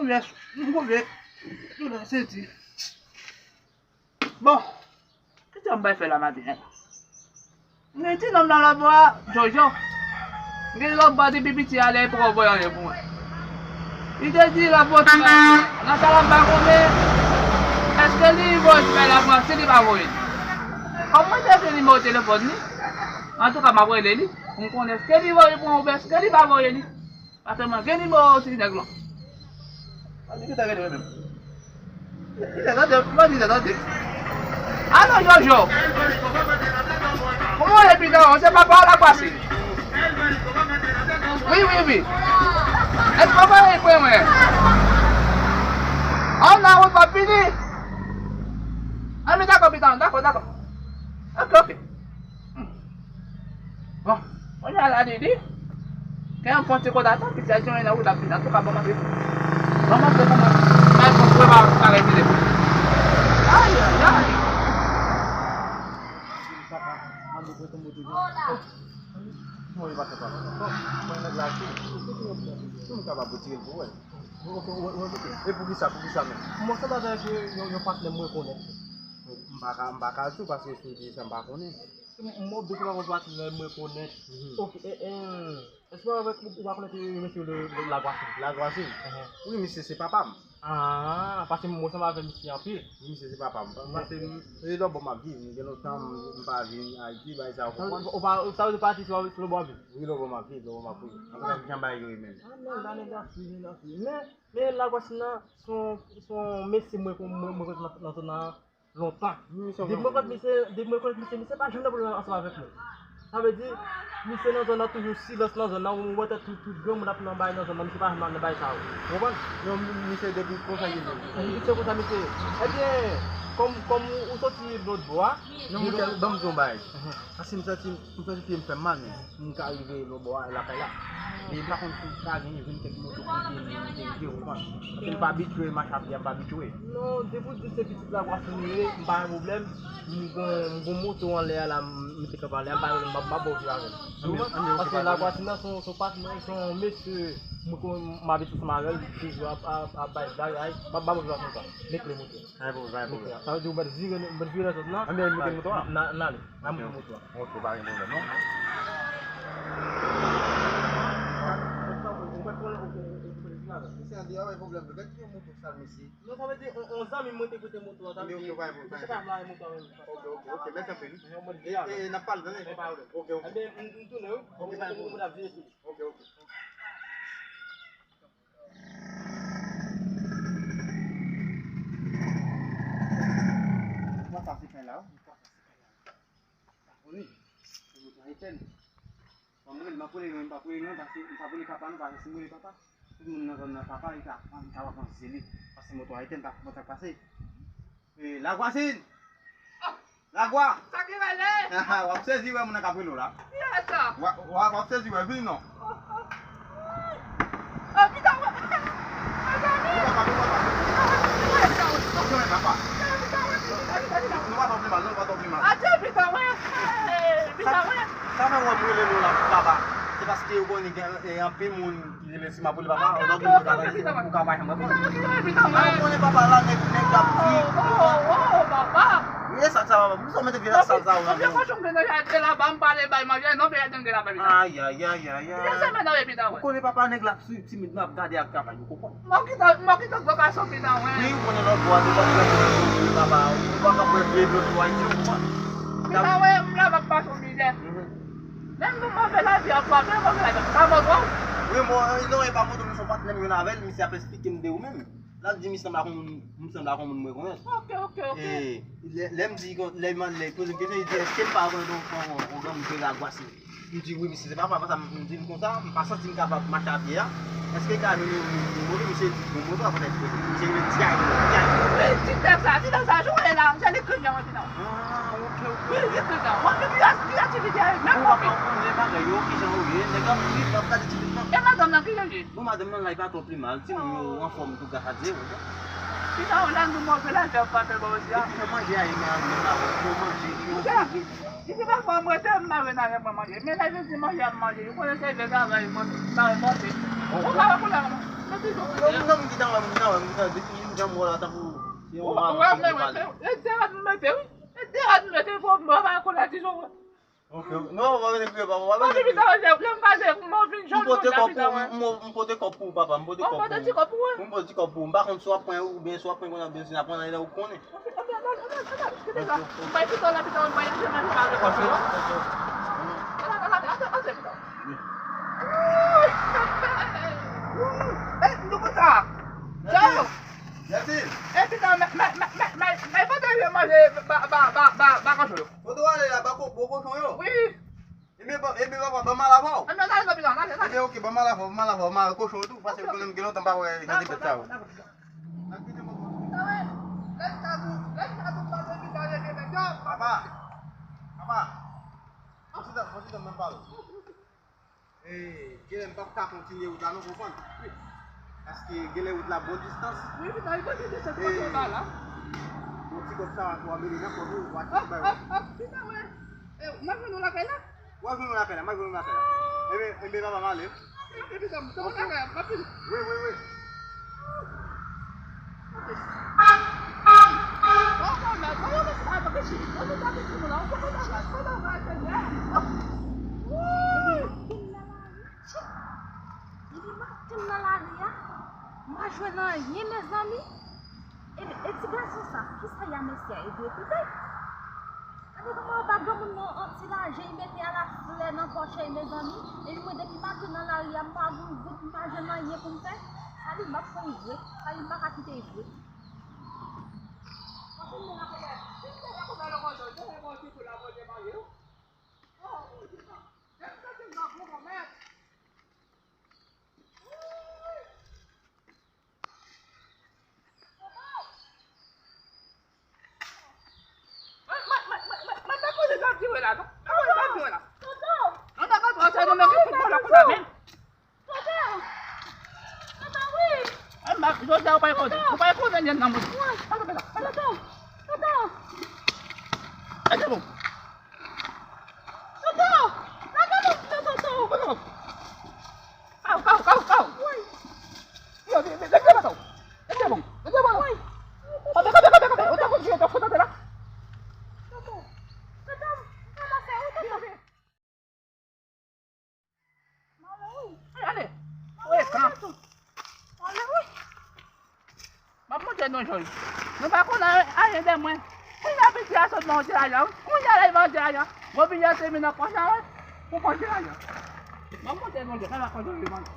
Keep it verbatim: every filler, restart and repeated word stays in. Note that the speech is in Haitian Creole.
Konbyen, konbyen, konbyen senti. Bon, kisa m bay fè la maten an? M gen ti nonm nan lòt bò a, Jojo. M gen lòt bò a depi piti a, lè li poko voye anyen pou mwen. Li te di l ap voye ti bagay pou mwen. Nan sa la m pa konnen, èske li voye ti bagay la pou mwen, si li pa voye li. Kòm mwen te gen nimewo telefòn li, antouka m ap rele li, pou m konnen èske li voye pou mwen oubyen èske li pa voye li. Paske mwen gen nimewo ti nèg lan. Mwen di, "Kite rele mwen menm." Kite tande, mwen di, "Kite tande." Alo, Jojo. Kòman w ye, pita w? Se papa w la pase. Wi, wi, wi. Èske papa w ye pran mwen? An nan wout pa fini. An, mi dakò, pita w, dakò, dakò. Ok, ok. Hmm. Bon, kounye a la, Didi, kè m fè yon ti kout atann, pitit la jwenn nan wout ap vin, antouka, ban m antre. Ban m antre pou mwen. Bay pou mwen, pa, pa rete depo. Ay, ay, ay. Papa, m ap prete moto jodi. Mwen, e pa sa, papa. Bon, mwen nèg la, si, si, si, si m kapab retire l pou wè. Ok, ok, ok, ok. E poukisa, poukisa menm? Mwen sanble avèk yon, yon patnè m rekonèt. M pa ka, m pa ka di w paske si w di sa m pa konnen. M, m oblije pa konn patnè m rekonèt. Mhm. Ok, e, e, èske w avèk, ou, ou pa konèt, e, mesye le, le, Lagwasin? Lagwasin? Mhm. Wi, misye se papa m. Ah, paske mwen sanble avèk misye anpil. Wi, misye se papa m. Paske m, se lòtbò m ap viv. M gen lontan m, m pa vin Ayiti, bagay sa, ou konprann? Ou pa, sa vle di pati sou, sou lòtbò ap viv? Wi, lòtbò m ap viv, lòtbò m ap viv. Ann gade jan bagay yo ye menm. Ah, non, la nèg la fini, la fini. Men, men Lagwasin nan, se yon, se yon mesye mwen, mwen, mwen, mwen konn nan, nan zòn nan lontan. Depi mwen konn misye, depi mwen konn misye, misye pa janm nan pwoblèm ansanm avèk mwen. Sa vle di, misye nan zòn nan toujou silans nan zòn nan, ou wè tèt tout, tout granmoun ap nan bay nan zòn nan, misye pa janm nan bay sa yo. Ou konprann? Non, misye depi konsa li ye. Misye konsa misye ye. Ebyen, kòm, kòm ou, ou soti lòtbò a, non, mwen te, ban m di yon bagay. Paske m santi, m santi pye m fè m mal, men. M ka rive lòtbò a lakay la. Men m pa konn si w ka gen vennkat moto pou m te rive, ou konprann. Paske m pa abitye mache a pye, m pa abitye. Non, depi w di se pitit Lagwasin ou ye, m pa gen pwoblèm. M gon, m gon moto anlè a la, m mete kanpe anlè a, m pa gen pwoblèm, m ap, m ap ba w viv avè l. Ou konprann? Paske Lagwasin nan se yon, se yon patnè, se yon mesye, mwen konn, m abitye ansanm avè l, li toujou ap, ap, ap bay blag, ay, m ap ba w viv avè l konsa. Met kle moto. Pa gen pwoblèm, pa gen pwoblèm. Sa vle di ou mèt vire, ou mèt vire nan zòn nan. Anben, mete moto a. N a, n ale. N a monte moto a. Ok, pa gen pwoblèm, non. Mesye an deyò, pa gen pwoblèm. Gad ki yon moto sal, mesye. Non, sa vle di, on, on zanmi mwen te prete moto a, sa vle di, misye pa vle moto a menm. Ok, ok, ok, mèsi anpil. E, e, n ap pale, tande? Ok, ok. Enben, m, m tounen, wi. Ok, pa gen pwoblèm. Ok, ok. Mwen pase kay la, wi. Mwen pase kay la. Sa konnen. Mwen pase kay la. Ban m rele, m ap rele non, m p ap rele non, paske m p ap rele papa non, paske si m rele papa, tout moun nan zòn nan papa, li ka, li ka panse se li. Paske moto a etèn, pa konprann sa k pase. E, Lagwasin! Lagwa! Sa ki rele? W ap sezi wè moun nan k ap rele w la. Kiyès sa? W a, w a, w ap sezi wè, vin non. Oh, pita wè. Mezanmi. Pita wè. Pita wè. Pita wè. Pita wè. Pita wè. Pita wè. Pita wè. Sa fè w wè m rele nou la papa. Se paske yo konnen gen, e, anpil moun ki rele si m ap rele papa, lòt moun yo ka tande, ou ka pa janm reponn. Mwen konnen papa la, nèg, nèg la ap di. Wi, e sa, sa, papa. Poukisa w mete vye sal sa yo nan men w? Ayayayayay. Ou konnen papa, nèg la ap swiv timid, men ap gade ak travay, ou konprann. Mwen ki tan, mwen ki tan gwo gason pita wè. Wi, ou konnen lòt bò a, se pa papa, ou pa ka pran vye lòt bò a, ou konprann. Pita wè, m la m ap pase yon mizè. Menm nou move lavi a frape, move lavi a frape. Wi, mwen, non, e pa mwen, nou se patnè m youn avè l, misye ap esplike m de ou menm. L ap di, "M sanble ak yon moun, m sanble ak yon moun mwen konnen." Ok, ok, ok. E, lè, lè m di, lè m, lè l poze m kesyon, li di, "Èske m pa konnen yon, yon, yon granmoun ki rele Lagwasin?" M di, "Wi, misye se papa." Konsa, m di l konsa, "M pa santi m kapab mache a pye a. Èske l ka jwenn yon, yon moto?" Misye di, "Gon moto a konnen kote." Misye rele Ti Ayou, Ti Ayou. Wi, ti tèks la, ti tèks la, jwe la, se li k ekri l, mwen di non. Ah, ok, ok. Wi, li k ekri l. Mwen, ki, ki, ki aktivite a, menm mwen pa konnen bagay yo, kijan yo ye, nèg ap viv, ap gade ti pitit lan. E madanm nan, kijan l ye? Bon, madanm nan la, li pa twò pi mal, timoun yo anfòm tou, gras a Dye, wi. Pita wè, la nou move lavi a frape bò isi a. Epi jan manje a ye, men, men, men, bon manje, yo sere. Depi pafwa m rete, m mare nan lè mwen manje. Men lè jodi manje ap manje, yo konnen se vye travay, mwen, m mare manje. Ou pa wè koulè mwen. Non, non, m gentan wè, m gentan wè, m gentan wè. Depi m janm wè w la tankou se yon maron ki vin pale. E de rad m mete, wi. E de rad m mete pou m ba konn la ti jan. Ok, ok. Non, w pa bezwen kriye, papa, w pa bezwen kriye. M pote kòb pou ou, m, m, m pote kòb pou ou, papa, m pote kòb pou ou. M pote ti kòb pou ou, wi. M pote ti kòb pou ou. M pa konn si w ap pran oubyen si w ap pran kounye a, oubyen si n ap pran lè ou konnen. M bay pito la, pito, m bay achte manje pa avè kòb yo. Eh, nou konn sa. Ciao. Yasine. Eh, pito, mè, mè, mè, mè, mè, mè, pote manje ba, ba, ba, ba, ba kochon yo. Kote w ale la, ba ko-, ba kochon yo? Wi. Ebyen, ba, ebyen, papa, ban m al avè w. Ebyen, n ale, n ale, n ale. Ebyen, ok, ban m al avè w, ban m al avè w, ban m al kochon yo tou, paske m konnen m gen lontan m pa wè jan de bèt sa yo. Papa, papa, fò ti tan, fò ti tan, ban m pale. Eh, genlè m p ap ka kontinye wout la non, konprann? Wi. Paske genlè wout la bon distans. Wi, pita, wi, bon distans, kote w la la. Bon ti kòb sa a, twa mil nan kòb ou, w a tout bay. Ah, ah, ah, pita, wè. Eh, m ap jwenn ou lakay la? W a jwenn ou lakay la, m a jwenn ou lakay la. Enben, enben, papa, m ale. Ok, pita, m, se bon lakay la, m ap vini. Wi, wi, wi. Depi maten nan lari a, m pa jwenn anyen, mezanmi. E, e ti gason sa, kisa y a mesye a? E dwe koute. Gade kòman yon vagabon nan yon ti lajan, li mete alaflè nan pòch li, mezanmi. Epi mwen, depi maten nan lari a, m pa gon goud, m pa jwenn anyen pou m fè. Sa li m ap pran vre, sa li m pa ka kite vre. Mwen, mwen, mwen, mwen, mwen, mwen pa koze sa di wè la, non. Pa koze sa di wè la. Tonton! Non, non, non, non, non, non, non, non, non, non, non. Tonton! Tonton, wi! Ay, ma, jodi a, ou pa koze. Ou pa koze, nyen nan mwen. Wi. Pa koze la. Tonton! Tonton! Lage mwen. Tonton! Lage mwen, tonton! Tonton! Kaw, kaw, kaw, kaw! Wi! Yo, yo, yo, leve baton! Leve bon! Leve bon! Wi! Kanpe, kanpe, kanpe, kanpe! Ou ta konn jwe, ou ta konn jwe la! Tonton! Tonton! Kòman fè, wi, tonton? Mwen ale wi. Ale. Mwen ale wi. M ap monte non, Jòj. Nou pa konn ayen de mwen. Kounye a piti a sot nan yon ti lajan, wi. Kounye a la li manje lajan. Mwen vin yase men nan pòch la, wi. Pou manje lajan. M ap monte non, Jòj. Kaka kòjò li manje.